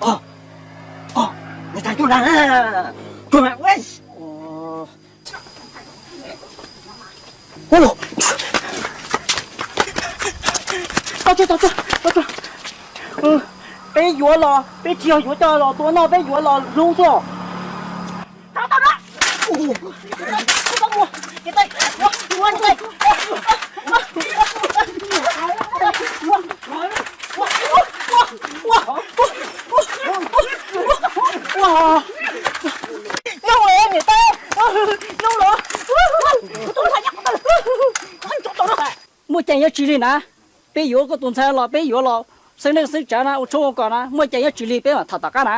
Os, os, niam tais tuaj na, tuaj na. Ua, tau tso, tau tso, tau tso. Peb yuav los peb tsis yog yuav coj los tua noj, peb yuav los hlub xwb os. Muaj ceem yuav tsis lig na, peb yuav koj tus ntxhais los peb yuav los xeeb neej xeeb tsav na, ua tshoob ua kos na, muaj ceem yuav tsis lig peb mam tham tom qab na.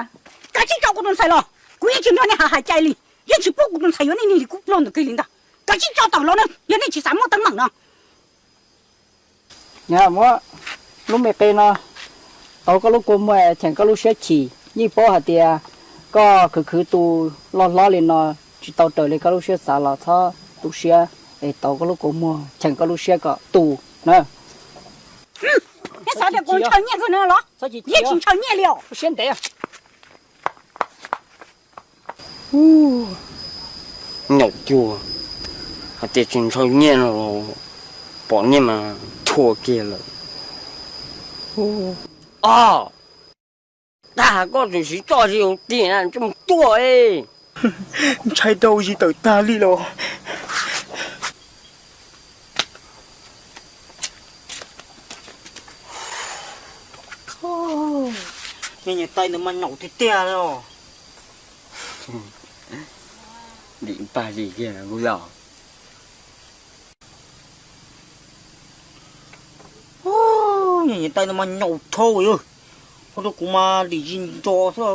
Kav tsij tso kuv tus ntxhais los, kuv yeej tsis nrog nej hais cai li, yeej tsis pub kuv tus ntxhais yuav nej li, kuv pluag ntawm kiag li ntag. Kav tsij tso tawm los na, yog nej tsis xav muaj teeb meem no. Muab lub me qe no tauv koj lub kua muag cheem koj lub siab chim, yeej paub hais tias koj khwv khwv tu loj hlob li no tsis tau raws li koj lub siab xav los txhob tu siab, es tauv koj lub kua muag cheem koj lub siab kom tu na. Neb xav tias kuv ntshaw nyiaj kawg no los? Yeej tsis ntshaw nyiaj li os. Siab ntev. Nyaum cuag, hais tias tsis ntshaw nyiaj no los pom nyiaj mas thua kiag lawm. Os, tag koj txawm siv txoj zi hauv tiag na, coj mus tuaj. Ntshai rau zis tawm tag li los. Niag niam tais ntawd mas nyaum tiag tiag li os. Dim pag li kiag kuv yog. Niag niam tais ntawd mas nyaum dhau, ua rau kuv mas dim zis ntso xwb.